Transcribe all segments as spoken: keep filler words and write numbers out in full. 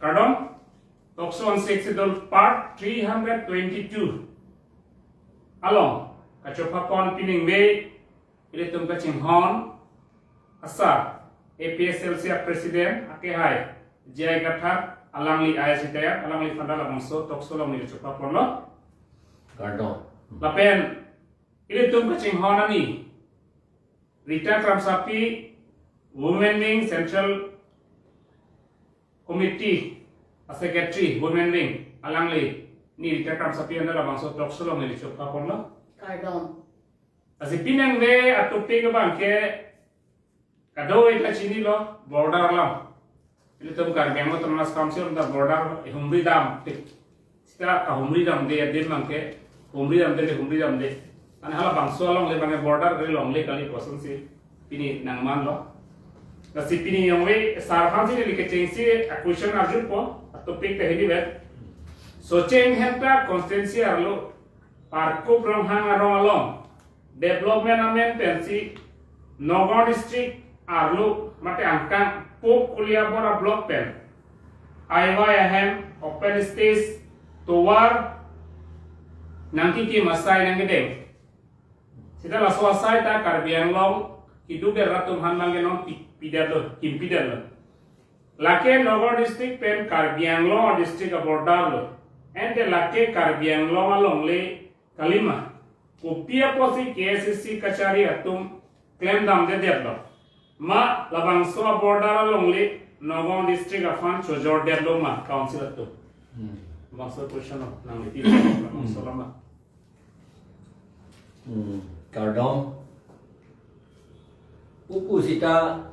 Kardom, Talk Show on Sixth Schedule Part three hundred twenty-two along kachopha pon piningve ilitum kachinghon asar A P H L C a President akehai J I Kathar, alangli I S retired, alangli aphan ta labangso talk show along neli chopha ponlo. Kardom. Lapen ilitum kachinghon ani Rita Kramsapi, Women Wing Central Committee a Secretary, Women Wing, alangli, ni Rita Kramsapi aphan ta labangso talk show along neli chopha ponlo. Kardom. Lasi piningve a topic abangke kadokave ta chinilo, border along. Ilitum Karbi Anglong Autonomous Council ta border humri dam tik. Seta kahumri damde adim abangke, humri damde le humri damde. Ane halabangso alongle abangke border ke longle kali kosonsi pini nangmanlo. Lasi pini yongve sar aphansi neli kechengsi a question arjupo, a topic ta hini vet. Socheng Dhenta constituency arlo Parkup Ronghang arong along development amen pensi Nagaon district arlo mate angkang Pop Koliabora block pen aiwai ahem open stage tovar nangkikim asai nangkedeng. Seta laso asai ta Karbi Anglong kiduk der atum aphan abangke non pi-, pidetlo, kimpidetlo. Lake Nagaon district pen Karbi Anglong district a border lo. Ante lake Karbi Anglong alongle kalima. Kopi apotsi K A C C kachari atum klem damdedetlo? Ma labangso a border alongle Nagaon district aphan chojordetlo ma council atum? Hmm. Labangso question lo, nangli ti labangso lama. Hmm, kardom. Pupu seta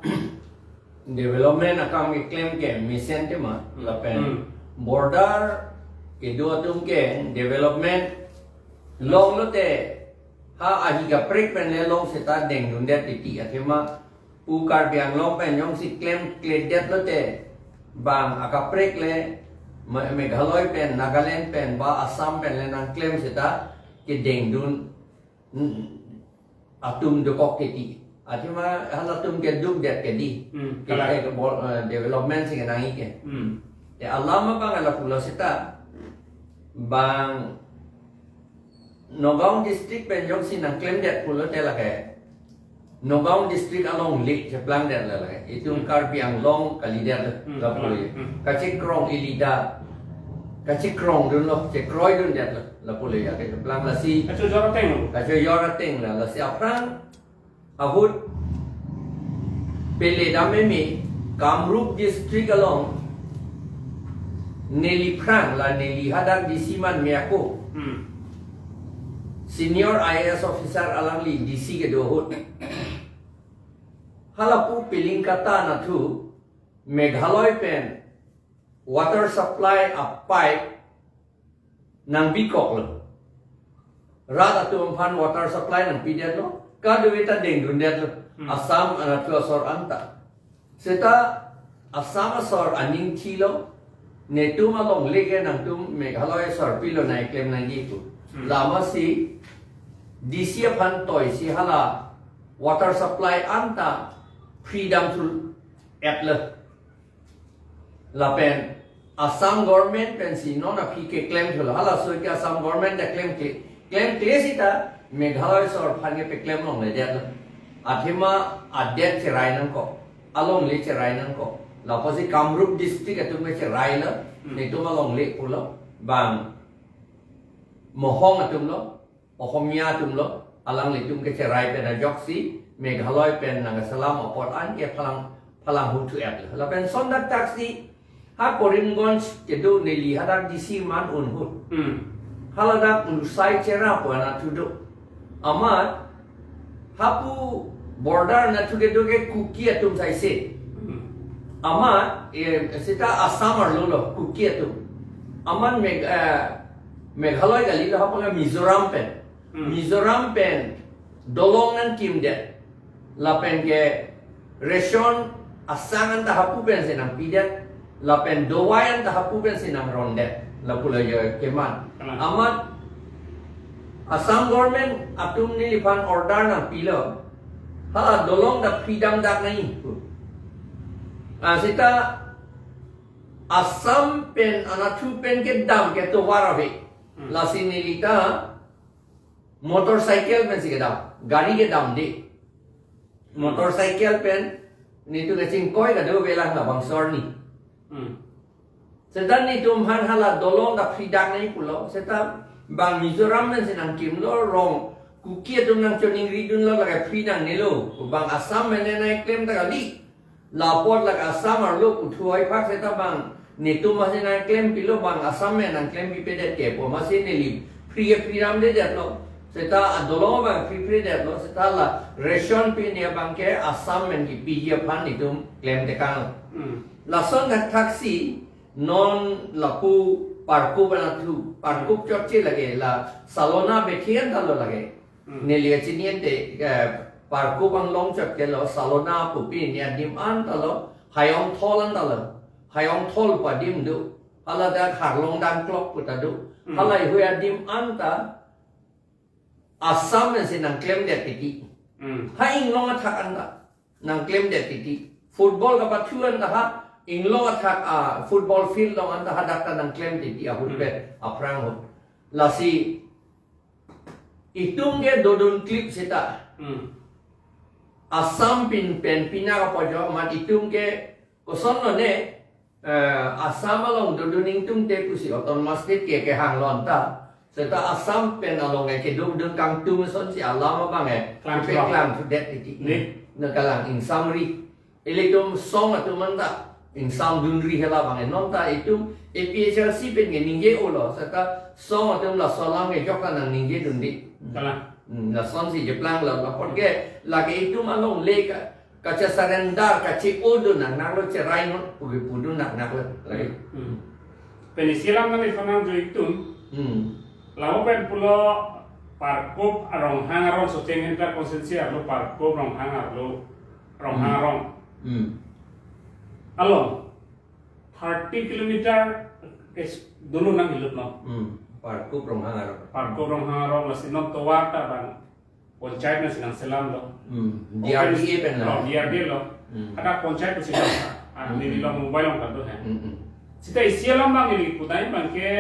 development akam keklem ke mesen tema lapen Hmm. border kedo atum ke development longlote ha ahi kaprek pen le long seta dengdundet titi athema pu Karbi Anglong pen jongsi klemkledetlote bang akaprek le Me-, Meghalaya pen, Nagaland pen, ba Assam pen le nangklem seta kedengdun, mm, atum dokok titi. Athema halatum kedukdet kedi. Hmm, Ke, kalang. ke, ke bol-, eh, development si kenangji ke. Hmm. Ya, alam abang ala pulo seta bang Nagaon district pen jongsi nangklemdet pulote lake Nagaon district alongle cheplangdetlo lake. Itum Hmm. Karbi Anglong kalidet Hmm, lapu kalang. le. Hmm. Kachekrong ilida. Kachekrongdunlo, chekroidundetlo lapu le ya kecheplang lasi. Kachojor ateng lo. Kachojor ateng la lasi aphrang ahut pele dam meme Kamrup district along neliphrang la neli hadak D C man me ako. Hmm. Senior I A S officer alangli D C kedo ahut. Halapu piling kata nathu Meghalaya pen water supply a pipe nangpikoklo. Rat atum aphan water supply nangpidetlo. Kadokave ta dengdundetlo. Hmm. Assam anathu asor anta. Seta Assam asor aning thilo. Netum alongle ke nangtum Meghalaya asor pilo nangklem nangji pu. Hmm. Lamasi D C aphan toisi hala water supply anta freedom thul etlo. Lapen Assam government pensi non aphi keklem thulo. Halaso ke Assam government ta klem kle, klem kle seta Meghalaya asor aphan ke peklem longledetlo. Athema adet cherai nangkok. Alongle cherai nangkok. Lapusi Kamrup district atum ke cherailo. Hmm. Netum alongle pulo. Bang Mohong atumlo. Ohomia atumlo, alanglitum kecherai pen ajoksi, Meghalaya pen nangkeselam apot an ke phalang, phalang huthu et. Lapen sondak taksi, ha Karimganj kedo neli hadak D C man un ahut. Hmm. Haladak Lusai Chera pu anathu do. Amat, hapu border nathu kedo ke Kuki atum saise. Hmm. Amat, eh, seta Assam arlo lo, Kuki atum. Amat Meg-, eh, Meghalaya kalilo hapu ke Mizoram pen. Hmm. Mizoram pen dolong nangkimdet. Lapen ke ration asang anta hapu pensi nangpidet. Lapen dawai anta hapu pensi nangrondet. Lapu la yo keman. Kalang. Amat Assam government atum neliphan order nangpilo. Hala dolong ta freedom dak nangji. Ah, seta Assam pen anatthu pen kedam ke tovar ave. Hmm. Lasi neli ta motorcycle pensi kedam, gari kedam de. Motorcycle pen netum kachingkoi kadokave lang labangso arni. Hmm. Seta netum aphan hala dolong ta free dak nangji pulo. Seta bang Mizoram pensi nangkimlo, rong Kuki atum nangchoningridunlo, lake free nangnelo. Bang Assam pen nangklem ta kali. Lapot lake Assam arlo puthot aphak seta bang netum masi nangklempilo, bang Assam pen nangklempipedet ke pu masi neli free free damdedetlo. Seta adolong bang free free detlo. Seta la ration pini abang ke Assam pen kipiji aphan netum klemtekang. Hmm. Lason thakthaksi non lapu Parkup anatthu, Parkup chotche lake, la Salona Bethi anta lo lake. Hmm. Neli kachini ante, eh, Parkup anglong chot ke lo, Salona pupi ni adim anta lo, Hayongthol anta lo, Hayongthol pu adim do, hala dak Harlong Dangklok pu ta do, Hmm. hala ihui adim anta Assam pensi nangklemdet titi. Hmm. Ha inglong athak anta nangklemdet titi. Football kapathu anta ha inglong athak a football field along anta hadak ta nangklem titi ahut Hmm. pen aphrang ahut. Lasi itum ke dodun klip seta. Hmm. Assam pin pen pina kapojo mat itum ke kosonlo ne, eh, Assam along dodun ingtungte pusi autonomous state ke kehang lo anta. Seta Assam pen along ke kedodun kangtung asonsi alam abang ke Klang kepe thulong. Klang thudet titi. Ne? Nangkalang ingsamri. Ilitum song atum anta ingsamdunri hala abang ke. Non ta itum A P H L C pen ke ningje-olo. Seta song atum laso alam ke jok ta nangningjedunde. Kalang. Hmm, lasonsi jeplanglo, lapot ke lake itum alongle ka, kache-surrender, kache-odun nangnaklo, cherai non pugi pudun nangnaklo. Lake. Hmm. Pen isi alam nangli fanang jo itum. Hmm. Lapu pen pulo Parkup a Ronghang arong Socheng Center constituency arlo Parkup Ronghang arlo Ronghang Hmm. arong. Hmm. Along thirty kilometer ke dolo nang hilut no. Hmm. Parkup Ronghang arong. Parkup Ronghang arong lasi non tovar ta bang panchayat nangsi nangselamlo. Hmm. Open D R D A pen la. Oh, D R D A lo. Hmm. Ada panchayat pusi nang. Ah, Hmm. neli lo mobile along kado hai. Hmm, hmm. Seta isi alam bang neli pudai bang ke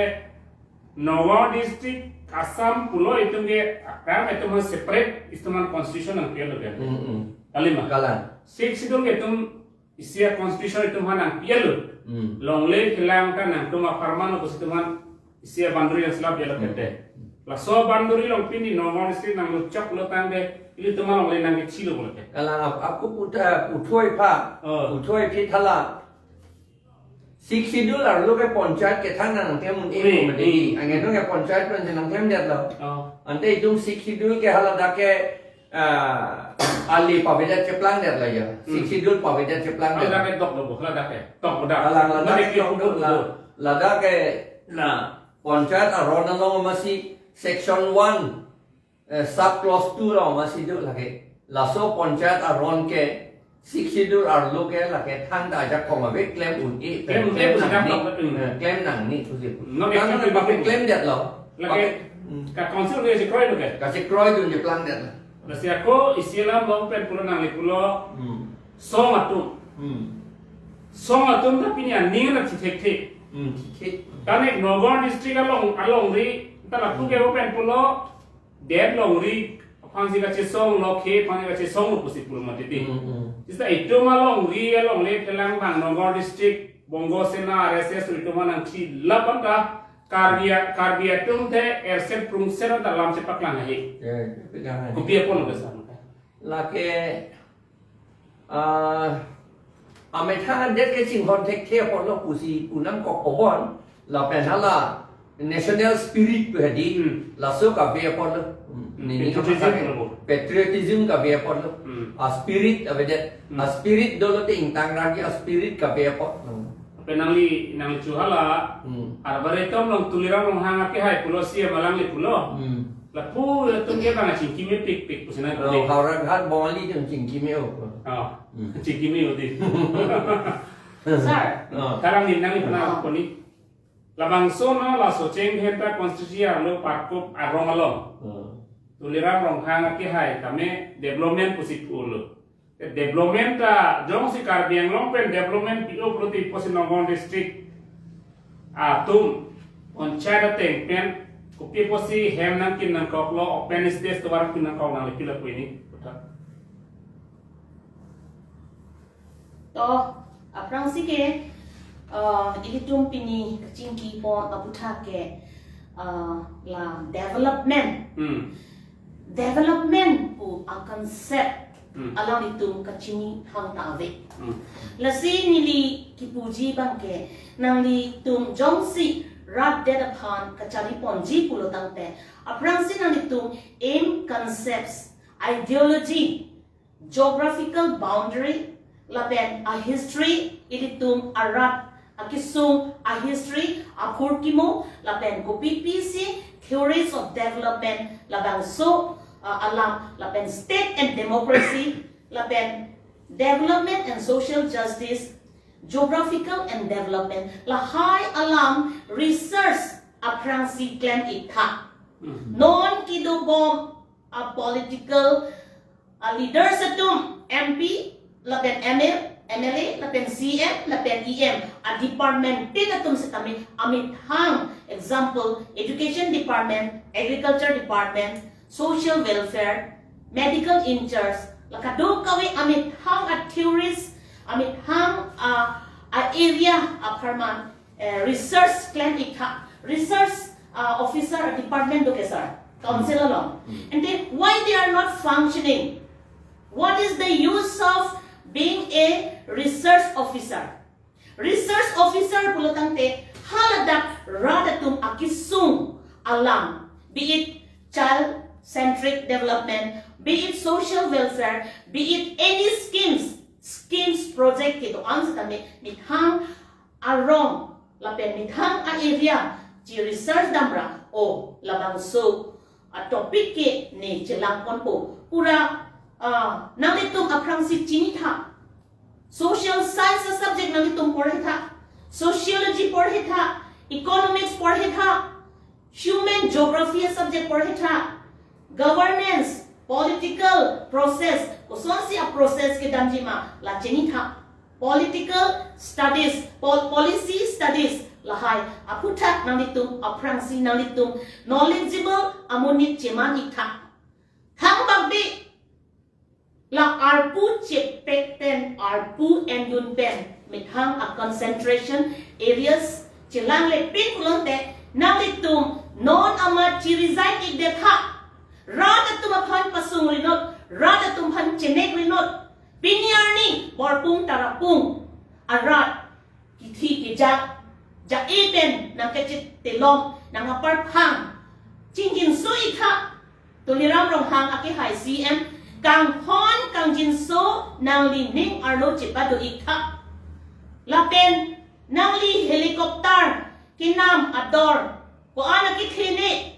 Nagaon district Assam pulo itum ke kan itum separate itum constitution nangpialo kan. Hmm, hmm. Kali ma? Kalang. Sixth Schedule ke itum isi a constitution itum aphan nangpialo. Hmm. Longle kelang kan nangtum apharman pusi itum aphan isi a boundary nangselaplo Hmm. kete. Laso boundary along pini Nagaon district nangluchoklo tangte ilitum alongle nangkechilo pulote. Kalang ap-, apot puta puthot apha. Oh. Puthot aphi thala. Sixth Schedule arlo ke panchayat kethang nangklem un-e Ui, pu mati. ui. Angno ke panchayat pen nangklemdetlo. Oh. Ante itum Sixth Schedule ke hala dak ke, ah, ali pavedet cheplangdetlo ya. Hmm. Sixth Schedule pavedet cheplangdet. Hala dak ke dok lo, hala dak ke. Dok lo dak. Hala, hala Mari dak ke ke dok dok lo, lo. La, la dak ke na panchayat aron along masi section one, eh, sub clause two along masi do lake. Laso panchayat aron ke Sixth Schedule arlo ke lake thangta ajakong ave klem un-e pen Klem un-e klem pusi nangji. Dam dok, hmm. Eh, klem nangji pusi. Non Kan ekdam na pakai klem. Klemdetlo. Lake Pakai, hmm. Ka council ke sikroidunke. Kasikroidun cheplangdetlo. Lasi ako isi alam bang pen pulo nangli pulo. Hmm. Song atum. Hmm. Song atum ta pini aning na thithek thek. Hmm, thithek. Kane Nagaon district along, alongri ta lapu ke open pulo. Det longri aphansi kachesonglo, khei aphansi kachesonglo pusi pulo mati ti. Hmm, hmm. Seta itum alongri alongle kelang bang Nagaon district, Bongo Sena, R S S itum aphan nangthilap anta Karbi a-, Karbi atum te erset prungset anta lam chepaklang ahi. Ya, chepaklang ahi. Kopi apotlo kesan? Lake, ah, amethang adet ke chinghon thekthe apotlo pusi pu nangkok kobon, lapen hala national spirit pu hedi, Hmm. laso kave apotlo. Hmm. Hmm. Nini Patriotism kapasang ke lo. Patriotism kave apotlo. Hmm. A spirit avedet. Hmm. A spirit dolo te ingtang ragi a spirit kave apotlo. Pen nangli, nangli chu hala, Hmm. Arboretum along Tuliram Ronghang akehai pulo C M alangli pulo. Hmm. Lapu atum ke bang chingki mepikpik pusi nang Oh, kode. Howraghat Bongali atum chingki me-o. Oh, Hmm. chingki me-o di. Sir, Oh. Kalang ni nangli pernah Oh. koni. Labangso no la Socheng Dhenta constituency arlo Parkup arong along. Oh. Tuliram Ronghang akehai tame development pusi pulo. Development ta jongsi Karbi Anglong pen development pi-o pulote pusi Nagaon district Atum panchayat ateng pen kopi apotsi hem nangkin nangkoklo, open stage tovar kin nangkok nangli pilo pu ini puthot. To, aphrangsi ke, uh, ilitum pini kachingki pon aputhak ke, uh, la development. Hmm. Development pu a-concept Hmm. alanglitum kachini hang ta ave. Hmm. Lasi neli kipuji abang ke, nanglitum jongsi rat det aphan kachari ponji pulo tangte, aphrangsi nanglitum aim, concepts, ideology, geographical boundary, lapen a-history, ilitum arat akesung a-history, aphurkimo, lapen kopi pisi theories of development, labangso, uh, alam, lapen state and democracy, lapen development and social justice, geographical and development, lahai alam research aphrangsi klem-ik tha. Mhm. Non kedobom a-political a-leaders atum, M P, lapen M L, M L A, lapen C M, lapen E M, a-department tin atum setame amethang, example, education department, agriculture department, social welfare, medical in charge, la kadokave amethang a-theories, amethang a, a-area apharman, eh, research klem-ik tha, research, uh, officer department do ke sir, council along. Hmm. And then why they are not functioning? What is the use of being a research officer? Research officer pulo tangte haladak rat atum akesung alam, be it child centric development, be it social welfare, be it any schemes, schemes project kedo-an setame methang arong lapen methang a-area chi-research damra, o labangso a-topic ke ne chelang ponpo. Pura, ah, nanglitum aphrangsi chini tha. Social science a-subject nanglitum porhe tha. Sociology porhe tha. Economics porhe tha. Human geography a-subject porhe tha. Governance, political process, kosonsi a-process kedamji ma, la chini tha. Political studies, pol-, policy studies, lahai aputhak nanglitum aphrangsi nanglitum knowledgeable amonit cheman-ik tha. Thangbak bi la arpu chepek pen, arpu endun pen methang a-concentration areas chelangle pin pulote, nanglitum non amat chi-resign-ik det tha. Rat atum aphan pasung rinot, rat atum aphan chenek rinot. Pini arni Borpung Tarapung arat kithi kijak, ja-e pen nangkachethelong, nang aparphang chingjinso-ik tha. Tuliram Ronghang akehai C M, kanghon kangjinso nangli ning arlo chepado-ik tha. Lapen nangli helicopter kenam ador ko-an akethene,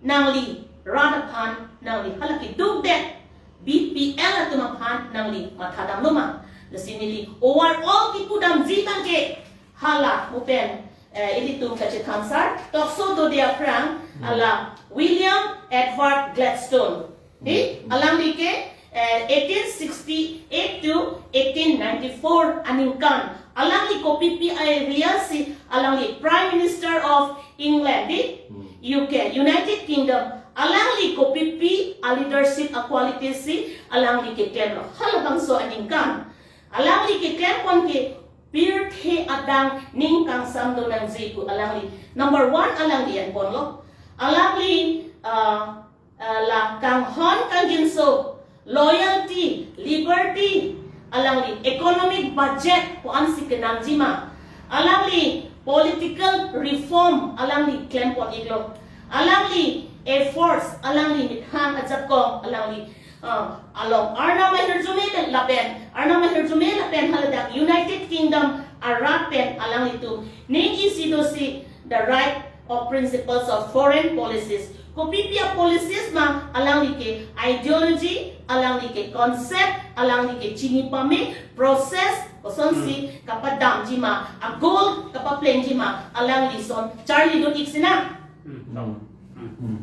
nangli rat aphan, nangli hala keduk det B P L atum aphan nangli matha damlo ma? Lasi neli overall kipudamji abang ke hala mo pen, eh, ilitum kachethan sar, tokso dode aphrang, hmm, ala William Edward Gladstone. Di, hmm, alangli ke, eh, eighteen sixty-eight to eighteen ninety-four aningkan. Alangli kopi pi a-area si, alangli Prime Minister of England, di, hmm, U K, United Kingdom. Alangli kopi pi a-leadership a-quality si, alangli keklemlo halabangso aningkan. Alangli keklem pon ke pirthe adang ning kangsam do nangji pu alangli number one alangli en ponlo. Alangli, ah, ah, la kanghon kangjinso, loyalty, liberty, alangli economic budget ko-ansi kenangji ma, alangli political reform alangli klem pon-iklo. Alangli efforts, alangli methang ajakong, alangli, ah, along Arnam ahirjume pen lapen, Arnam ahirjume lapen haladak United Kingdom arat pen alanglitum ning isi dosi the right of principles of foreign policies. Kopi pi a-policies ma alangli ke ideology, alangli ke concept, alangli ke chini pame, process, kosonsi, hmm, kapadamji ma, a-goal kapaplengji ma, alangli son charli dun-ik sinang. Hmm. Hmm. Hmm.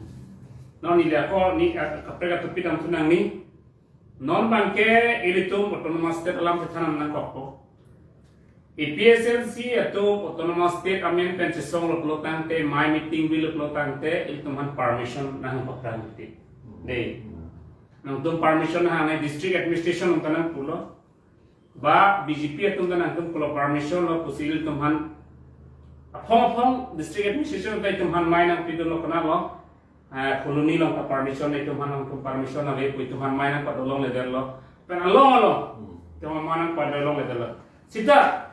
Non neli ako ni, ah, kaprek atopic damthu nangji. Non abang ke ilitum autonomous state alam chethan nangkokpo. APHLC atum Autonomous State amen pen chesonglo pulo tangte, mai meeting bilo pulo tangte, ilitum aphan permission nangpaphrang titi. Dei. Nangtum permission nang, district administration atum ta nangpulo. Ba BJP atum ta nangtum pulo permission lo pusi ilitum aphan. Aphong aphong district administration ta ilitum aphan mai nangpidunlo konatlo. Eh, Phuloni along ta permission, ilitum aphan nangtum permission ave pu ilitum aphan mai nangpadolongledetlo. Pen along along. Hmm. Ilitum aphan mai nangpadolongledetlo. Sita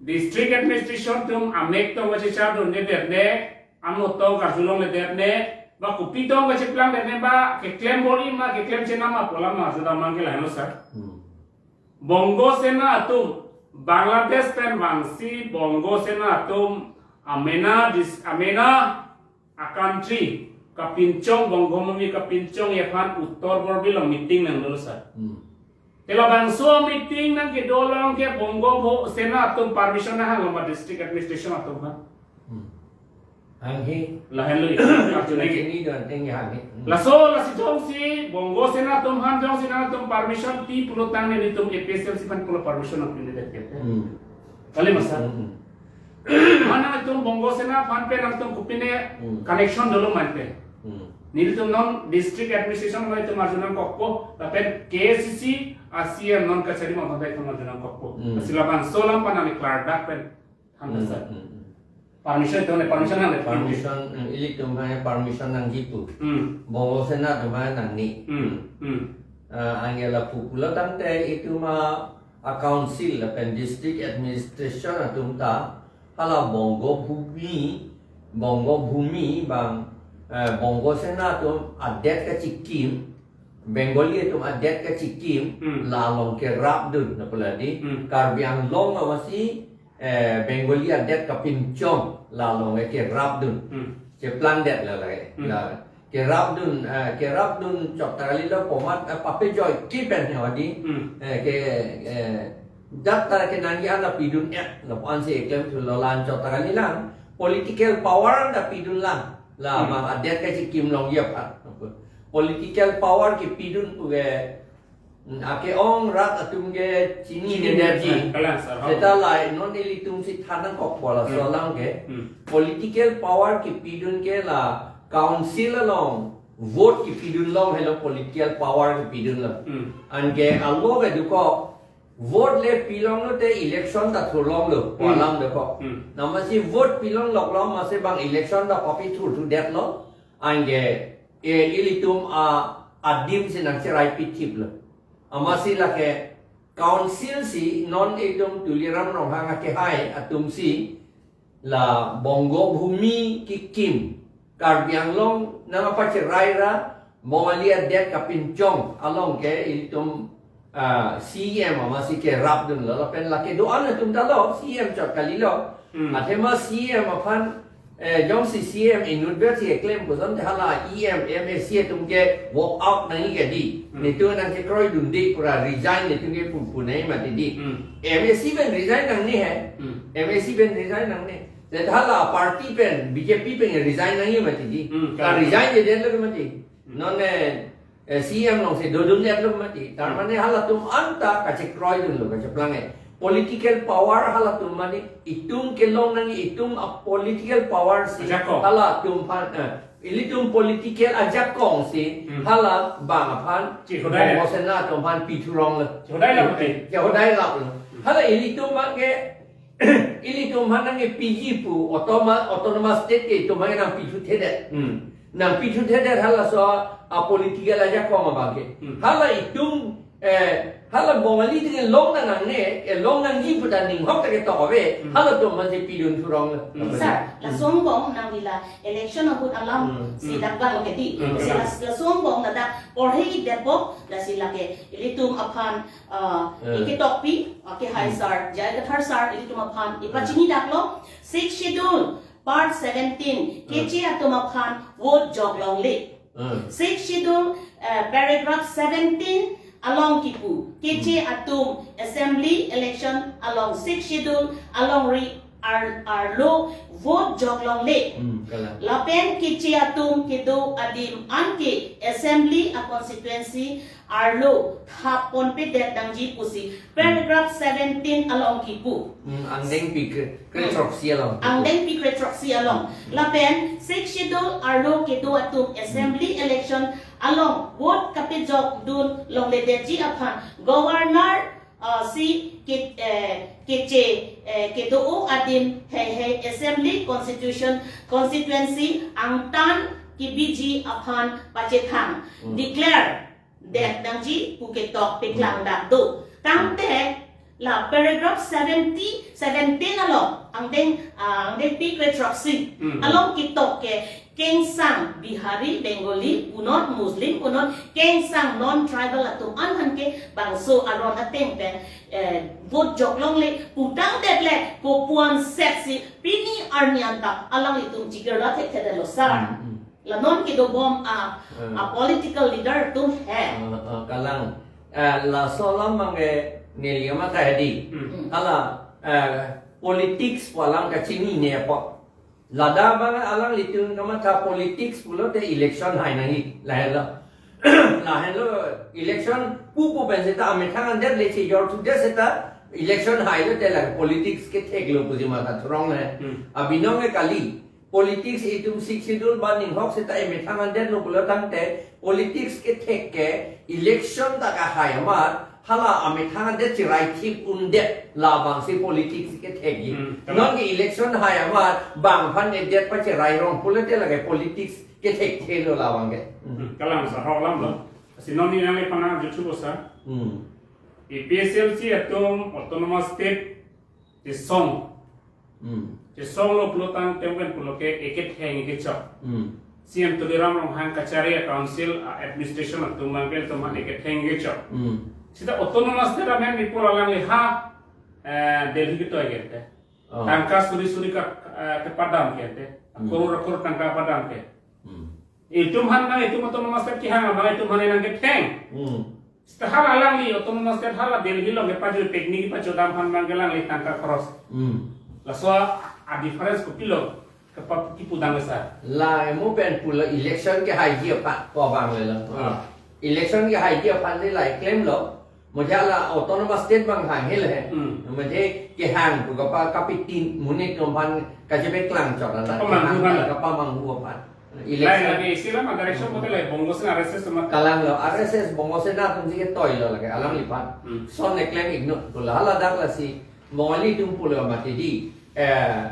district administration atum amek tong kachechardundedet ne, ano tong karjulongledet ne, ba kopi tong kacheplangdet ne, ba keklem bor-i ma, keklem chenam ma pu alam ma, sudah mangke lahenlo sir. Hmm. Bongo Sena atum, Bangladesh pen vangsi Bongo Sena atum amena dis-, amena a-country kapinchong, Bongo Bhumi kapinchongji aphan Uttar Borbil along meeting nangdolo sir. Hmm. Te labangso meeting nangkedo along ke Bongo Bho-, Sena atum permission nanghanglo ma district administration atum aphan? Hmm. Hanghe. Lahenlo, arjunangji. Ini don teng hanghe. Hmm. Laso, lasi jongsi Bongo Sena atum aphan jongsi nangtum permission pi pulo tangte, nelitum APHLC aphan pulo permission nangpipedet ke. Hmm. Kali ma sir? Hmm. Mane nangtum Bongo Sena aphan pen nangtum kopine Hmm. connection dolo mante. Hmm. Nelitum non district administration lo itum arjunangkokpo, lapen KAAC a-CEM non kachari ma aphan ta itum arjunangkokpo. Hmm. Lasi labangso alam aphan nangli klardak pen than Hmm, sir. Hmm. Permission itum aphan permission nangli. Permission, hmm, ilitum aphan permission nangji pu. Hmm. Bongo Sena atum aphan nangne. Hmm. Hmm. Ah, anke lapu pulo tangte itum a, a-council lapen district administration atum ta hala Bongo Bhumi, Bongo Bhumi bang, eh, Bongo Sena atum adet kachikim, Bengali atum adet kachikim, Hmm. la along kerapdun, na pula di, Hmm. Karbi Anglong amatsi, eh, Bengali adet kapinchong, la along kerapdun. Hmm. Cheplangdet la lake. Hmm. La kerapdun, eh, kerapdun chot ta kalilo, komat, eh, papejoi kipen he odi. Hmm. Eh, ke, eh, dat ta kenangji an ta pidun-et, lapu ansi eklemthulo, la-an chot ta kalilang, political power an ta pidunlang. La Hmm. bang adet kachikim longji aphan. Political power kepidun pu ke, hmm, ake-ong rat atum ke chininedet ji. Kalang sir, ha. Seta la non ilitum si than nangkokpo laso Hmm. alam ke. Hmm. Political power kepidun ke la council along vote kepidun along helo political power kepidunlo. Hmm. Anke alo kedo ko vote le pilonglo te election ta thurlonglo, Hmm. alam dokok. Hmm. Amatsi vote pilongloklo amatsi bang election ta kopi thurthudetlo. Anke, eh, ilitum a, adim si nangcherai pithiplo. Amatsi lake council si non itum Tuliram Ronghang akehai atum si la Bongo Bhumi kekim, Karbi Anglong nangpacherai ra, Bongali adet kapinchong along ke ilitum, ah, CEM amatsi kerapdunlo, lapen lake do-an atum ta lo, CEM chot kalilo. Hmm. Athema CEM aphan, eh, jongsi CEM inutvet si eklem koson te hala EM, MAC atum ke walk out nangji ke di. Hmm. Netum nangchekroidunde pura resign netum ke pu pu nangji mati di. Hmm. MAC pen resign nangne he. Hmm. MAC pen resign nangne. Te hala party pen, BJP pen resign nangji mati di. Hmm, Ta correct. resign-jedetlo mati. Hmm. Non, eh, eh, CEM alongsi dodundetlo mati. Tar Hmm. mane halatum anta kachekroidunlo, kacheplang-et. Political power halatum mane itum kelong nangji, itum a-political power si Ajakong. halatum aphan, eh, ilitum political ajakong si Hmm. hala bang aphan Chehodai. Bongo Sena atum aphan pithuronglo. Chehodai la mati. Chehodai laplo. Hmm. Hala ilitum abang ke ilitum aphan nangkepiji pu automa-, autonomous state ke itum aphan nangpithuthedet. Hmm. Nangpithuthedet halaso a-political ajakong abang ke. Hmm. Hala itum, eh, hala Bongali atum kelong nangne, kelong nangji pu ta ninghok ta ketok ave, Hmm. halatum aphansi pidun thuronglo. Hmm. Sir, laso angbong nangli la election ahut alam Hmm. si Hmm. dak bang ke di. Hmm. Si la, laso angbong ladak porhe-ikdetpo, lasi lake ilitum aphan, ah, Hmm. iketokpi, ah, ke hai Hmm. sir, J I Kathar sir, ilitum aphan Hmm. ipachini daklo, Sixth Schedule, Part seventeen, Hmm. Keche atum aphan vote joklongle. Hmm. Sixth Schedule, eh, paragraph seventeen along kipu, Keche Hmm. atum assembly election along Sixth Schedule alongri ar arlo vote jok longle. Hmm, kalang. Lapen keche atum kedo adim anke assembly a constituency arlo thap ponpedet nangji pusi paragraph seventeen along kipu. Hmm, angdengpi kre, kre Hmm. throksi along. Angdengpi kre throksi along. Lapen sixth schedule arlo kedo atum assembly election along vote kapejokdun longledetji aphan governor, ah, si ke, eh, keche, eh, kedo adim heihei assembly constitution constituency angtan kebiji aphan pachethang Hmm. declare det nangji pu ketok peklangdak do. Tangte la paragraph seventy, seventeen along angdeng, ah, angdengpi kre throksi Hmm. along ketok ke kengsang Bihari, Bengali punot, Muslim punot, kengsang non tribal atum an aphan ke bangso aron ateng pen, eh, vote jok longle putangdet le kopuan set si pini arni anta alanglitum chikirla thekthedetlo sir. Hmm, hmm. La non kedobom a, Hmm. a political leader atum he. Ah, ah, kalang. Eh, laso alam abangke neli kamatha hedi. Hmm. Hmm. Hala, eh, politics pu alam kachinine apot. Ladak abang alanglitum kamatha politics pulote election hai nangji. Lahenlo. Lahenlo election pupu pen seta amethang andet le chejor thudet seta election hailote la politics ketheklo pusi matha thurong le. Hmm. Abinong ke kali. Politics itum sixth schedule ba ninghok seta emethang andetlo pulo tangte politics kethek ke election ta kahai amat hala amethang adet cherai thip undet labangsi politics kethekji. Hmm, kalang. Non ke election hai amat bang aphan edet pacherai rong pulote lake politics kethekthelo labang ke. Hmm. Hmm, kalang sir, hok alamlo. Si non ni nangle pana juthu ko sir. Hmm. A P H L C atum autonomous state chesong. Hmm. Chesonglo pulo tangte pen pulo ke eketheng kechok. Hmm. C M Tuliram Ronghang kachari a council a administration atum abangke atum aphan eketheng kechok. Hmm. Seta autonomous state amen mi pulo alangli ha, eh, Delhi ketoi kente. Oh. Tangka suri suri ka, eh, kepadam kente. Hmm. Koror koror tangka padam ke. Hmm. Itum aphan nang itum autonomous state kehang abang itum aphan nangketheng. Hmm. Seta hala alangli autonomous state hala Delhi along kepajui picnic pachodam aphan abangke alangli tangka cross. Hmm. Laso a difference kopilo kepa kipudam sir. La emu pen pulo election kehaiji aphan pu abang le lang. Ah. Election kehaiji aphan le la klemlo. Mujhe la autonomous state abang hang hel he. Hmm. Mujhe kehang pu kapa kapitin monit atum aphan kachepeklang chot la. Kapamanghu aphan la. Kapamanghu aphan. Election. Lain lagi isi la ma direction Hmm. bote la Bongo Sena R S S ma. Kalanglo R S S Bongo Sena atum si ketoilo lake alangliphan. Hmm. Son eklem igno pulo hala dak lasi Bongali atum pulo mati di. Eh,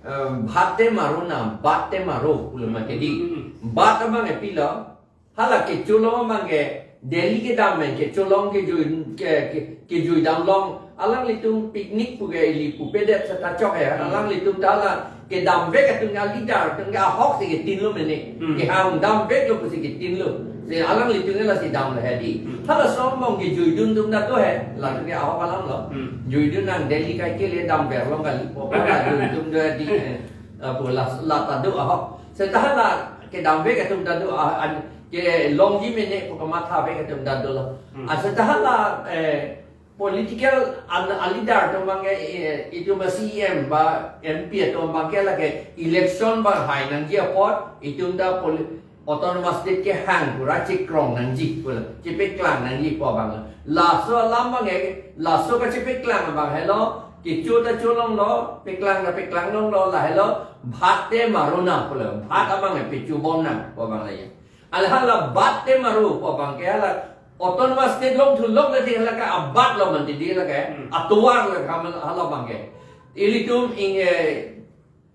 eh, bhat te maro na, bat te maro pulo mati di. Hmm. Bat abang epilo. Hala kecholong abangke Delhi kedam pen kecholong kejui ke, ke, kejui damlong alanglitum picnic puke ili pupedet seta chok he. Hmm. Alanglitum ta hala kedamvek atum ke leader atum ke ahok si ketinlo mene. Hmm. Kehang damveklo pusi ketinlo. Si alanglitum ke lasi damlo hedi. Hmm. Hala sombong kejuidun atum ta do he. Latum ke ahok alamlo. Hmm. Juidun nang Delhi kaikele damver long kali. Popo la juidun do hedi. Eh, apo la, la ta do ahok. Seta hala kedamvek atum ta do ah, an, kelongji mene pu kamathavek atum ta dolo. Hmm. Asa ta hala, eh, political an, a leader atum abangke, eh, itum a C E M ba M P atum abangke lake election ba hai nangji apot itum ta poli-, autonomous state kehang pura chekrong nangji pulo, chepeklang nangji pu abang. Laso alam abangke, laso kachepeklang abang helo, kecho ta cholonglo, peklang ta peklang longlo, lahelo, bhat te maro na pulo, bhat abang epechobom nang pu abang la ya. Hala hala bat te maro pu abangke hala autonomous state long thulok le thik hala ke abat lo mati di hala ke Hmm. atovar le kam hala abangke. Ilitum ing, eh,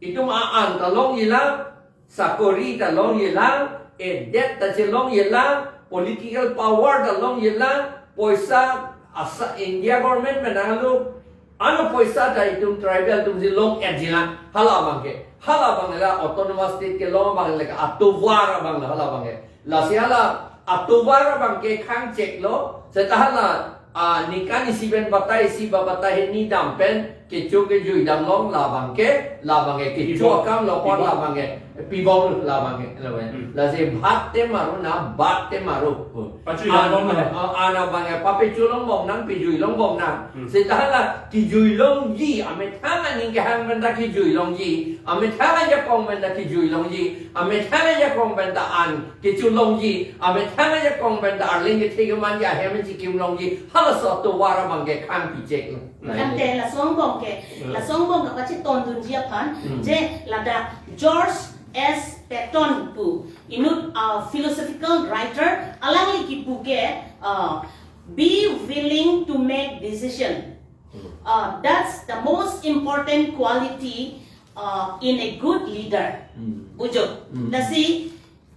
itum a-an ta longjilang, sakori ta longjilang, edet ta chelongjilang, political power ta longjilang, poisa asa India government pen nanglo ano poisa ta itum tribal atum si long-etjilang hala abangke. Hala abang la autonomous state kelong abang le atovar abang la hala abangke. Lasi hala atovar abangke khangcheklo, seta hala, ah, ningkan isi pen batai isi ba batai hini dam pen kecho kejui damlong la abangke, la abangke kecho Ibo. akam lo pon Ibo. la abangke. pibom labang ke, labang. Hmm. Lasi bhat te maru na, bat te maru. Pachui long bom na. Ah, ah, na bang ke, pape chu long bom nang, pijui long bom nang. Hmm. Seta la kijui longji, amethang aning kehang pen ta kijui longji, amethang ajakong pen ta kijui longji, amethang ajakong pen ta an kechu longji, amethang ajakong pen ta arleng kethe kemanji, ahem chikim longji, halaso atovar abang ke khang pichek. Tangte laso angbong ke, hmm, laso angbong kapachetondunji aphan, hmm, je ladak George S. Patton pu inut, uh, philosophical writer, alangli kipu ke, uh, be willing to make decision. Hmm. Uh, that's the most important quality, uh, in a good leader. Hmm. Bujo. Hmm. Lasi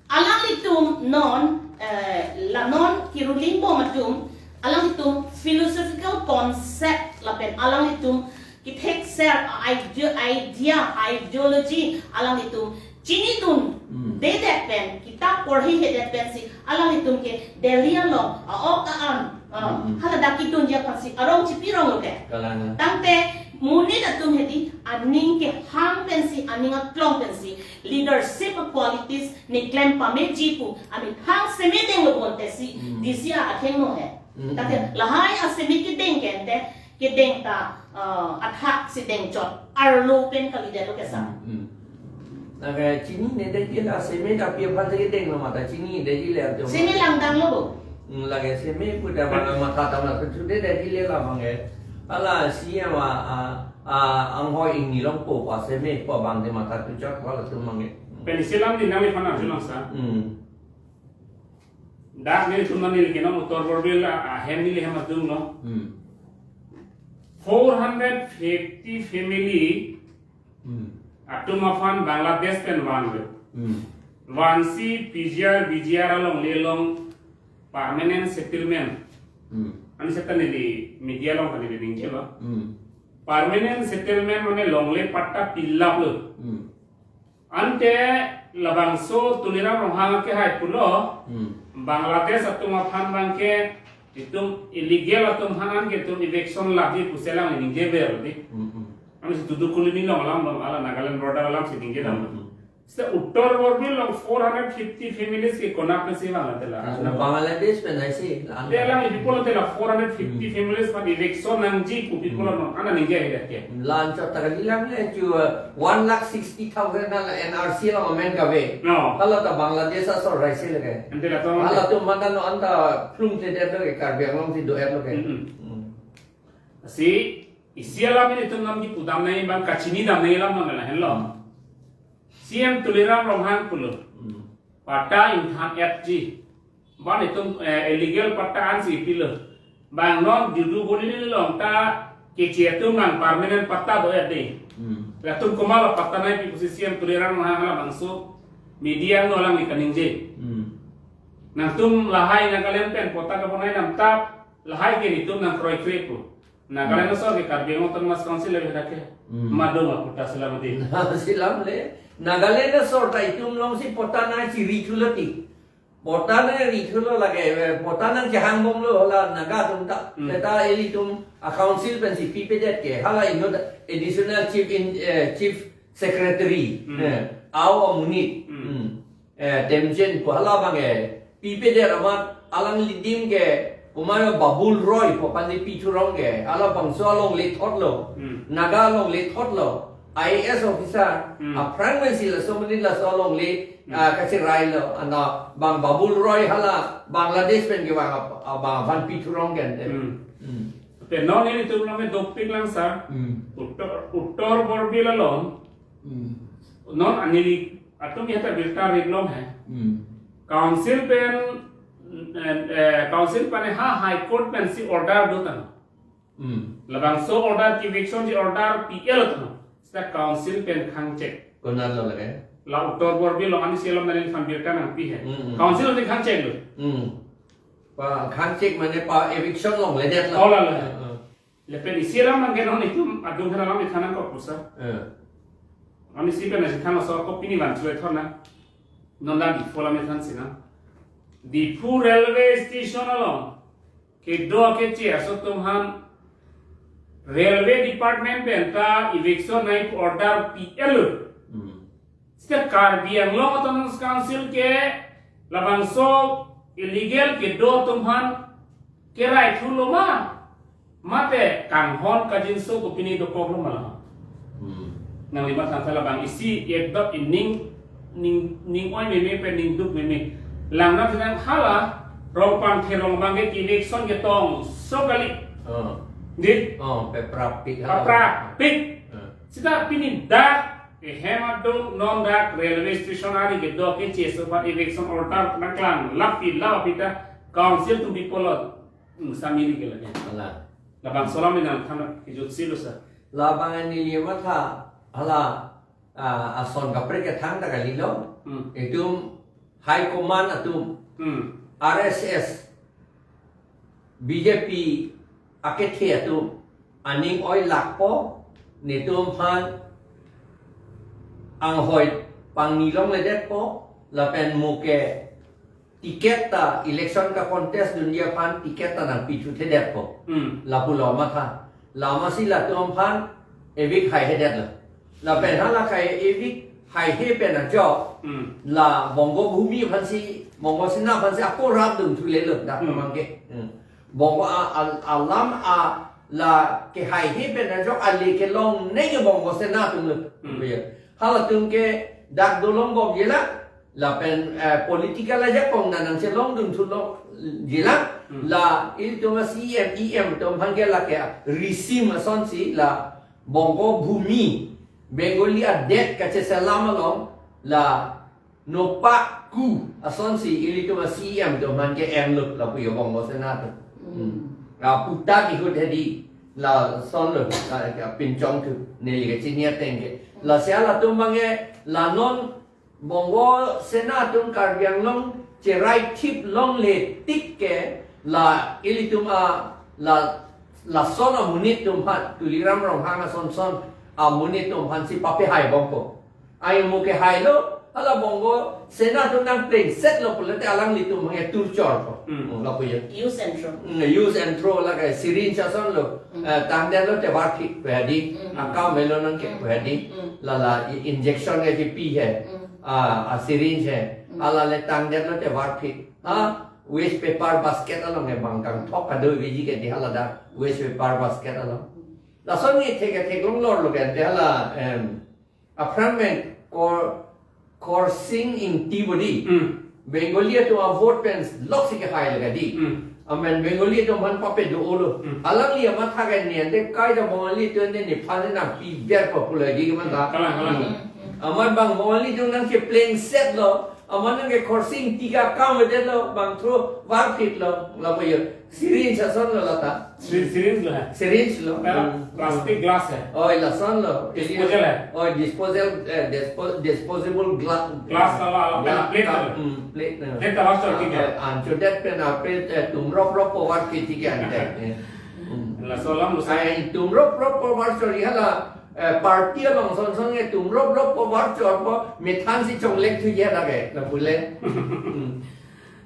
alanglitum non, eh, la non ki ruling bom atum, alanglitum philosophical concept lapen alanglitum kethekser idea, idea, ideology, alanglitum chinidun, hmm, dedet pen, kitap porhihedet pensi alanglitum ke Delhi along, a-ok a-an, ah, hmm, hmm, haladak kidunji aphansi arong chipi rong lo ke. Kalang. Tangte monit atum hedi aning kehang pensi, aning aklong pensi, leadership qualities ne klem pameji pu amethang seme denglo bonte si, hmm, D C a athengno he. Hmm. Tangte lahai aseme kedeng ke ante, kedeng ta, eh, athak si dengchot arlo pen kalidetlo ke sa. Hmm, hmm. Lake chinine detji la, seme ta pi aphan si kedenglo, mata chinine detji le atum. Seme langdanglo bo. Hmm, lake seme pu ta bang matha ta matha chu de detji le labang ke. Hala C M a, a, a, anghoi ingni longpo pa seme po bang de matha tu chot halatum abang ke. Pen isi alam di nangliphan arjulang sa. Hmm. Dak nelitum nangli kenon Uttar Borbil a, ahem neli hem adung lo. Hmm. Four hundred fifty family, hmm, atum aphan Bangladesh pen vanlo. Hmm. Vansi P G R, V G R alongle long permanent settlement. Hmm. Ani seta neli media along kali neli ningjelo. Hmm. Permanent settlement mane longle patta pilaplo. Hmm. Ante labangso Tuliram Ronghang ke hai pulo, hmm, Bangladesh atum aphan abang ke itum illegal atum aphan an ke itum eviction lagi pusi alang ningjever di. Hmm, hmm. Ani si Tuticorin along alam, alam hala Nagaland border alam si ningjedam. Hmm, hmm. Seta Uttar Borbil along four hundred fifty families ke konat pensi vang la tela. Bangladesh pen hai si, la. Te alang people tela four hundred fifty, hmm, families aphan eviction nangji pu people, hmm, along ana ningje hai ke. La-an chot ta kalilang le chu, uh, one lakh sixty thousand na la N R C along amen kave. No. Hala ta Bangladesh asor hai si lake. Ante latum. Halatum mata no anta plum te det lo ke, Karbi Anglong si do-et lo ke. Mm-mm. Hmm. Si, isi alam nelitum nangkipudam nangji abang kachinidam nangji alam nang la henlo. C M Tuliram Ronghang pulo. Hmm. Patta ingthan-etji. Bang itum, eh, illegal patta ansi pilo. Bang non dudu boli along ta keche atum nang permanent patta do-et de. Hmm. Latum komat lo patta nangpi pusi C M Tuliram Ronghang halabangso media along alangli kaningje. Hmm. Nangtum lahai Nagaland pen patta kabonai nangtap, lahai ke nelitum nangkroikre pu. Nagaland, hmm, asor ke Karbi Anglong Autonomous Council le dak ke. Hmm. Madu ma patta selam di. Selam le. Nagaland asor ta itum along si patta nangchiri thulo ti. Patta nangri thulo lake, eh, patta nangkehang bomlo hala Naga atum ta. Hmm. Seta ilitum a-council pensi pipedet ke. Hala inut additional chief in, eh, chief secretary. Hmm. Eh, a-ok amonit. Hmm. Hmm. Eh, Temjen pu halabang ke pipedet amat alangli adim ke, komat Babul Roy pu aphan si pi thurong ke, halabangso alongle thotlo, hmm, Naga alongle thotlo, I A S officer, hmm, aphrang pensi laso amonit laso alongle, hmm, ah, kacherailo, ana bang Babul Roy hala Bangladesh pen kevang ap-, abang aphan pi thurong ke ante. Hmm. Hmm. Pen non nelitum along dopik lang sir. Hmm. Uttar, Uttar Borbil along. Hmm. Non anili atum ya ta birta rit long hai. Hmm. Council pen, eh, eh, council pen ha High Court pensi order do tang. Hmm. Labangso order ke eviction ji order P L tang. Seta council pen khangchek. Konat lo lake? La Uttar Borbil along ani si alam nangliphan birta nangpi hai. Hmm, hmm. Council pen khangchek lo. Hmm. Pa khangchek mane pa eviction longledet lo. Oh, la, la. Hmm, hmm. Lapen isi alam nang ke non itum adung hera alam ithan nangkok pusa. Eh. Ani si pen na si than so kopini van chule thon na. Non la Diphu alam ithan si na. Diphu railway station along kedo keche aso atum aphan railway department pen ta eviction nangji pu order P L. Hmm. State Karbi Anglong Autonomous Council ke labangso illegal kedo atum aphan kerai thulo ma, mate kanghon kangjinso kopine dokoklo ma la. Hmm. Nangli matha tha labang isi ekdot ining ning ning oi meme pen ning duk meme. Langna thinang hala Rongpang Therong abang ke election ketongso kali. Oh. Di? Oh, pe prapik hala. Prapik. Eh. Sita pini dak ehem adung non dak railway station ari kedo ke cheso pa eviction order nangklang lapi la pita council atum pi pulo. Hmm, samiri ke lagi. Hala. Labangso alam ini nangthan kejut si lo sa. Labang neli matha hala, ah, ason kaprek kethang ta kalilo. Hmm. Itum high command atum, Hmm. R S S, B J P akethe atum aning oi lakpo, netum aphan anghoi pangni longledetpo, lapen mo ke ticket ta election ka-contest dunji aphan ticket ta nangpithuthedetpo. Hmm. Lapulo matha. Lasi latum aphan evict haihedetlo. Lapen hala ke evict haihe pen ajok. Hmm. La Bongo Bhumi aphansi, Bongo Sena aphansi ako rapdun thulelo dak Hmm. Amang ke. Hmm. Bongo a, a, alam a la kehaihe pen ajok ale kelongnei ke Bongo Sena atumlo. Hmm. Beya. Halatum ke dak dolongbomji la, lapen, eh, political ajakong nangchelongdun thulo ji la, Hmm. la ilitum a C M, E M atum aphan ke lake regime asonsi la Bongo Bhumi, Bengali adet kacheselam along la nopak ku asonsi ilitum a C M atum aphan ke-enlo lapu yo Bongo Sena atum. Hmm. Hmm. Aputhak ihut hedi lasonlo, la, pinchong thu, neli kachini ateng ke. Lasi halatum abang ke la non Bongo Sena atum Karbi Anglong cherai thip longle tik ke la ilitum a la, lason amonit atum aphan, Tuliram Ronghang ason son amonit atum aphansi papehaibompo. Ai mo kehailo, hala Bongo Sena atum nangplengsetlo pulote alanglitum abang ke torture po. Hmm. Hmm, lapu yo. Use and throw. Hmm, use and throw lake syringe asonlo. Hmm. Eh, tangdetlo te varphit pu hedi. Hmm. Akam melo nang ke Hmm. pu hedi. Hmm. Lala i-, injection ke kipi he. Hmm. Ah, a syringe he. Hmm. Hala le tangdetlo te varphit. Ha, waste paper basket along he bang kangthok kado veji ke di hala dak waste paper basket along. Lason ni thek thek longlorlo ke di hala, em, aphrang pen Kor-, Khorsing Ingti bodi. Hmm. Bengali atum a-vote pen loksi kehai lagi di. Hmm. Amen Bengali atum aphan pape do-olo. Hmm. Alangli amatha ke ni ante kai da Bengali atum ante nephan nangpiver popular di ke manta. Kalang, kalang. Hmm. Amat bang Bengali atum nangcheplengsetlo. Amat nangke Khorsing Ingti akam vedetlo, bang throw varphitlo, lapu yo. Syringe asonlo lata. Sy-, syringe lo hai. Syringe lo. Pela Hmm. plastic glass hai. Oh, lasonlo. Disposal hai. Oh, disposal, eh, dispo-, disposable gla-, Glass wala, wala, gla-, plate cup, lo. Hmm, plate lo. Plate wala, Ah, sorry, ah, ah, anchodet pen a plate, eh, tumrop rop povar kiti ke ante. Eh. Hmm. Laso alam lo sa. Ai, tumrop rop povar sorry hala, eh, party along son son nge tumrop rop povar chorpo, methansi chonglek thuji lake, lapu le. Hmm.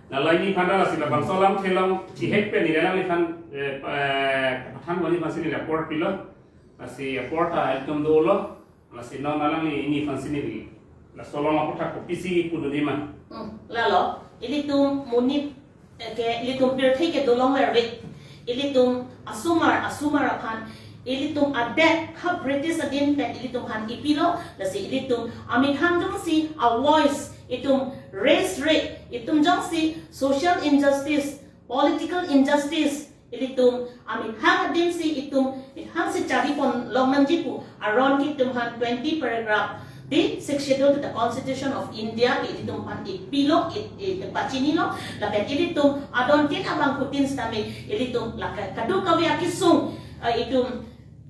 Lalo neliphan ta lasi labangso alam theklong chihek pen neli alangliphan, eh, eh, pathan boni aphansi neli apor pilo. Lasi apor ta ekdom dolo. Lasi non alangli neliphansi neli laso alam aputhak kopisi pudun ma. Hmm, lalo, ilitum monit, eh, ke ilitum pirthe ke dolong vervik. Ilitum asomar, asomar aphan, ilitum adet ha British adin pen ilitum aphan ipilo, lasi ilitum amethang jongsi a-voice itum raise re, itum jongsi social injustice, political injustice, ilitum amethang adinsi itum methangsi charipon longnangji pu aron ke itum aphan twenty paragraph di Sixth Schedule to the Constitution of India ke ilitum aphan ipilo, i, i, pachinilo, lapen ilitum adontin abangphutin sitame ilitum lake kadokave akesung, eh, itum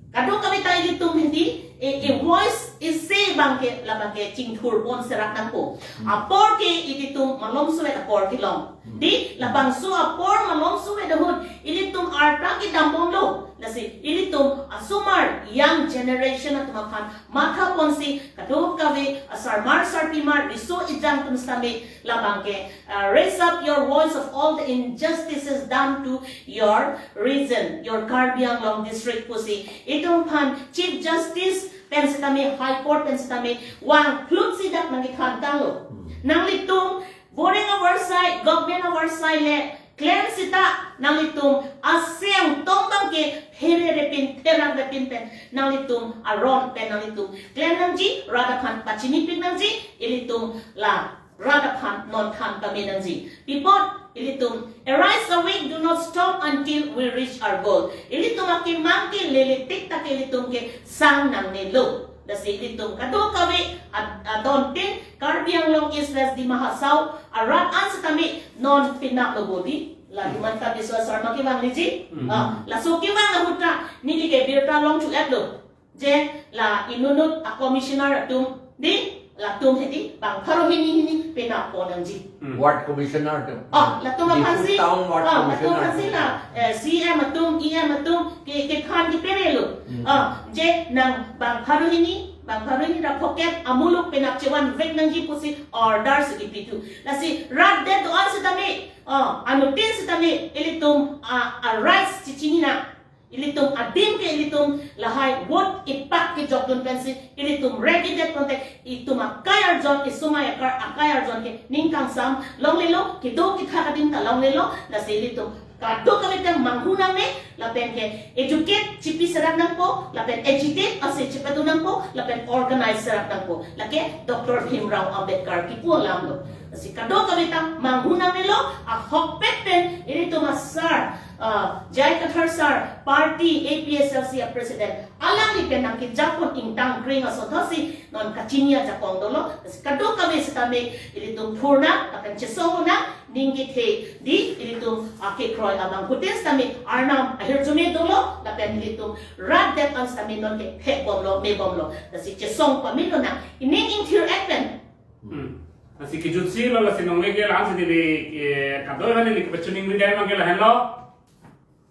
kadokave ta ilitum hedi, eh, eh, voice isi abang ke labang ke chingthurpon serak nangpo. Hmm. Apor ke ilitum malomso-et apor kelong. Hmm. Di labangso apor malomso-et ahut ilitum arta kedambomlo. Lasi ilitum asomar young generation atum aphan mathaponsi kadokave asarmar sarpimar riso ejang atum sitame labang ke, uh, raise up your voice of all the injustices done to your region, your Karbi Anglong district pusi itum aphan Chief Justice pen sitame, High Court pen sitame vangphlut si dak nangkethan tanglo. Hmm. Nanglitum boreng avarsai, government avarsai le klem sita nanglitum aseng tong abang ke pherere pin, pherere pin pen nanglitum aron pen nanglitum klem nangji, rat aphan pachinipik nangji, ilitum la rat aphan non than kame nangji. Pi apot ilitum, "Arise, awake, do not stop until we reach our goal." Ilitum akemang ke lele tik tak ilitum kesang nangnelo. Lasi ilitum kadokave ad-, adon tin Karbi Anglong East West Dima Hasao arat an sitame non pinap lo bodi. La Himanta Biswa Sarma kevang niji. Hmm. Ah, laso kevang ahut ta neli ke birta long chu-et lo. Je la inutnut a commissioner atum di, latum hedi bang pharo hini hini pinap pon nangji. Hmm. Ward commissioner atum. Ah, latum aphan si, Diphu town ward ah, latum commissioner aphan si atum. La, eh, C M atum, E M atum ke, kephan kepere lo. Hmm. Ah, je nang bang pharo hini, bang pharo hini ra pocket amuluk pinap chevan vek nangji pusi order si kipithu. Lasi rat det do-an sitame, ah, anuttin sitame, ilitum, ah, a rights chechini nang. Ilitum adim ke ilitum lahai vote ipak kejok dun pensi ilitum ready det konte, itum akai arjon, isomai akar akai arjon ke ning kangsam longlelo, kedo kethak adim ta longlelo. Lasi ilitum kadokave ta manghu nangne, lapen ke educate chipi serak nangpo, lapen agitate ase chipadu nangpo, lapen organize serak nangpo. Lake Doctor Bhimrao Ambedkar kipu alam lo. Lasi kadokave ta manghu nangnelo, ahokpet pen ilitum asar, ah, J I Kathar sir, party A P H L C a president, alangli pen nangkejapon ingtang kring aso thotsi non kachini ajakong dolo. Kadokave sitame ilitum phurna, lapen chesong nang, ning kethe di ilitum akekroi abangphutin sitame arnam ahirjume dolo, lapen ilitum rat det an sitame non ke phekbomlo, mebomlo. Lasi chesong pamelo nang, ining ingthir-et pen. Hmm. Lasi kejutsi lo, lasi nongle ke la-an si neli, eh, kadokave neli kepachiningri dai abang ke lahenlo.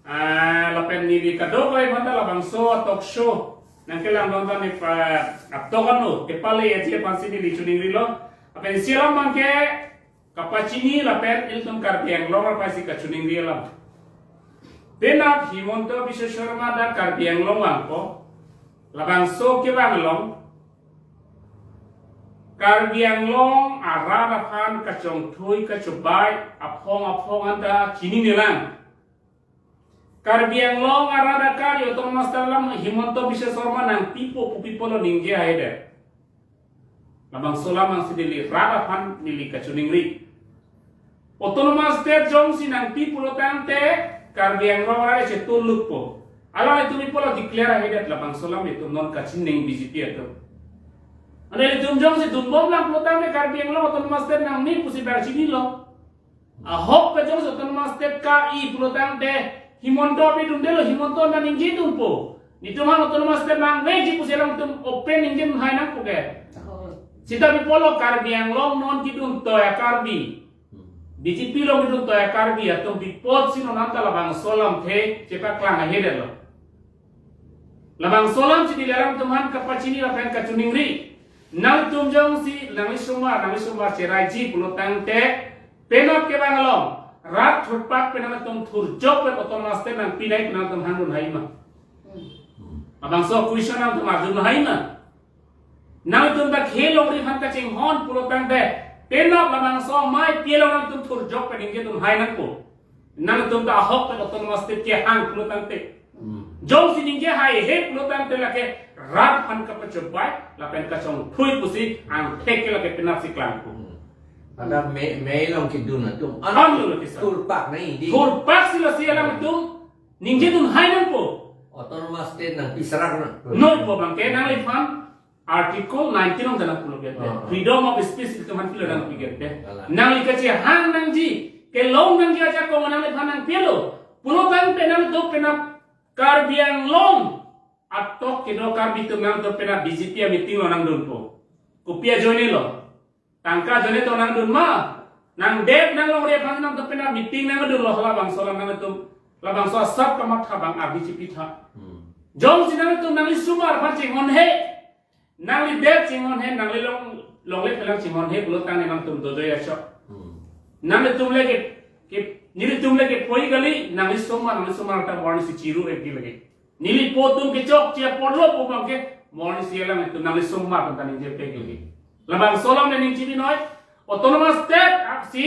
Ah, lapen neli kadokave aphan ta labangso talk show nangkelang dun ta ne pa atok ano kepale aji aphan si neli chiningrilo. Lapen isi alam abang ke kapachini lapen ilitum Karbi Anglong aphan si kachiningri alam. Penap Himanta Biswa Sarma dak Karbi Anglong vangpo. Labangso kevang along Karbi Anglong arat aphan kachongthui kachobai aphong aphong anta chininelang. Karbi Anglong arat akari Autonomous State alam Himanta Biswa Sarma nangpipo pu pipo lo ningje haidet. Labangso alam abang si neli rat aphan neli kachiningri. Autonomous State jongsi nangpi pulo tangte Karbi Anglong arat chetulukpo. Alanglitum ipo lo declare haidet, labangso alam itum non kachinine B J P atum. Ane itum jongsi dunbom lang pulo tangte Karbi Anglong Autonomous State nangme pusi bar chinilo. Ahok ke jongsi Autonomous State ka-i pulo tangte Himanta pi dundelo, Himanta nangji dunpo. Netum aphan Autonomous State nangveji pusi alangtum open ningje dunhai nangpo ke. Seta pi pulo Karbi Anglong non kedun toya Karbi. B J P along kedun toya Karbi atum pi apotsi non anta labangso alamthe chepaklang ahedetlo. Labangso alam si neli alangtum aphan kapachini lapen kachiningri. Nangtum jongsi nangli osomar, nangli osomar cheraiji pulo tangte penap kevang along rat thurpak pen nangtum thurjok pen Autonomous State nangpinai pen nangtum hangdun hai ma? Labangso question nangtum arjun hai ma? Nangtum ta khei longri aphan kachinghon pulo tangte penap labangso amei pi along nangtum thurjok pen ningje dunhai nangpo? Nangtum ta ahok pen Autonomous State kehang pulo tangte. Hmm. Jongsi ningje haihe pulo tangte lake rat aphan kapachobai lapen kachongthui pusi angthek ke lake penap si klangpo. Hmm. Ada me, me along kedun atum. Anu lake sa. Thurpak nai di. Thurpak si lasi alangtum ningje dunhai nangpo? Autonomous State nangpi serak na. Nopo abang ke nangliphan Article nineteen along ta nangpulo gerte. Ah. Freedom of speech itum aphan pilo nangpi gerte. Alah. Nangli kachehang nangji, kelong nangji ajakong nangliphan nangpilo. Pulo tangte nangtum penap Karbi Anglong atok kedo Karbi atum nangtum penap B J P a meeting along nangdunpo. Kopi ajoinelo? Tangka ajoine tong nangdun ma? Nangdet nanglongri aphan nangtum penap meeting nangdunlo, labangso alam nangtum, labangso asap kamatha abang arni chipitha. Hmm. Jongsi nangtum nangli osomar aphan chinghonhe, nangli det chinghonhe, nangli long, longle phelang chinghonhe pulo tangte nangtum dojoi achok. Hmm. Nanglitum lake, ke, nelitum lake poi kali, nangli osomar, nangli osomar ta warning si chiru ek di lake. Neli po atum kechokche apotlo pu abang ke Morning si alanglitum nangli summa pen ta ningje pek lagi. Labangso alam neli ningje binoi. Autonomous State aksi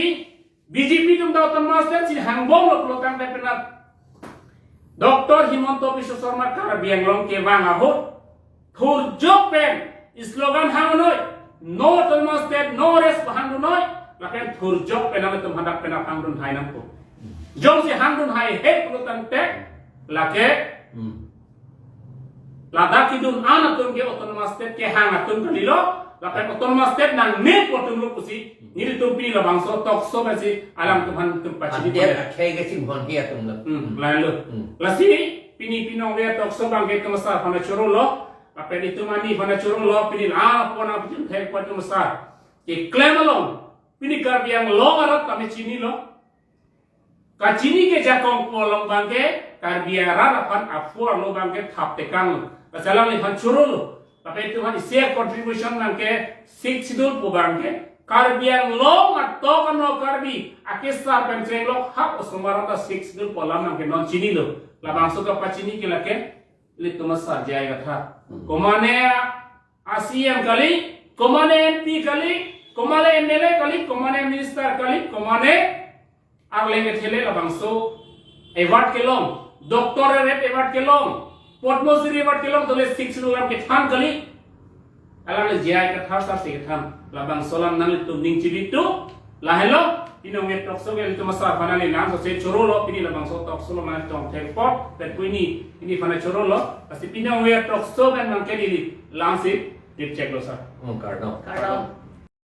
B J P atum ta Autonomous State si hangbomlo pulo tangte penap Doctor Himanta Biswa Sarma Karbi Anglong kevang ahut thurjok pen slogan hangnoi, no Autonomous State, no rest hangnoi, lapen thurjok pen nangtum hadak penap hangdun hai nangpo. Jongsi hangdun hai he pulo tangte, lake Hmm. ladak kedun an atum ke Autonomous State kehang atum kalilo, lapen Autonomous State nangne pu atumlo pusi, nelitum pini labangso talk show pensi alangtum aphan tum pachini Ante pon. Akhei ke chim hon hi atumlo. Hmm, lahenlo. Hmm. Lasi pini pini ong talk show abangke itum asar aphan chorolo, lapen itum ani aphan chorolo, pini la pona pijun thek po itum asar keklem along, pini Karbi Anglong arat kami chinilo. Kachini ke jakong pu along abangke, Karbi arat aphan apor lo abangke thap tekanglo. Lasi alangliphan chorolo. Lapen itum aphan isi contribution abangke Sixth Schedule pu abangke, Karbi Anglong atok ano Karbi akesar pen chenglok hap osomar ta Sixth Schedule pu alam abangke non chinilo. Labangso kapachini ke lake, ilitum asar J I Kathar. Hmm. Komane a-C E M kali, komane M P kali, komane M L A kali, komane minister kali, komane arleng kethele labangso award kelong, doctorate award kelong, Padma Shri award kelong, tole Sixth Schedule alam kethan kali. Alangli J I Kathar sar si kethan. Labangso alam nanglitum ning chibitu. Lahenlo, pini ong talk show ke ilitum asar aphan neli nangso se chorolo, pini labangso talk show lo nangtong thek po, pen pini, pini aphan chorolo, lasi pini ong talk show pen nangke neli langsi dip cheklo sar. Hmm, kardom. Kardom.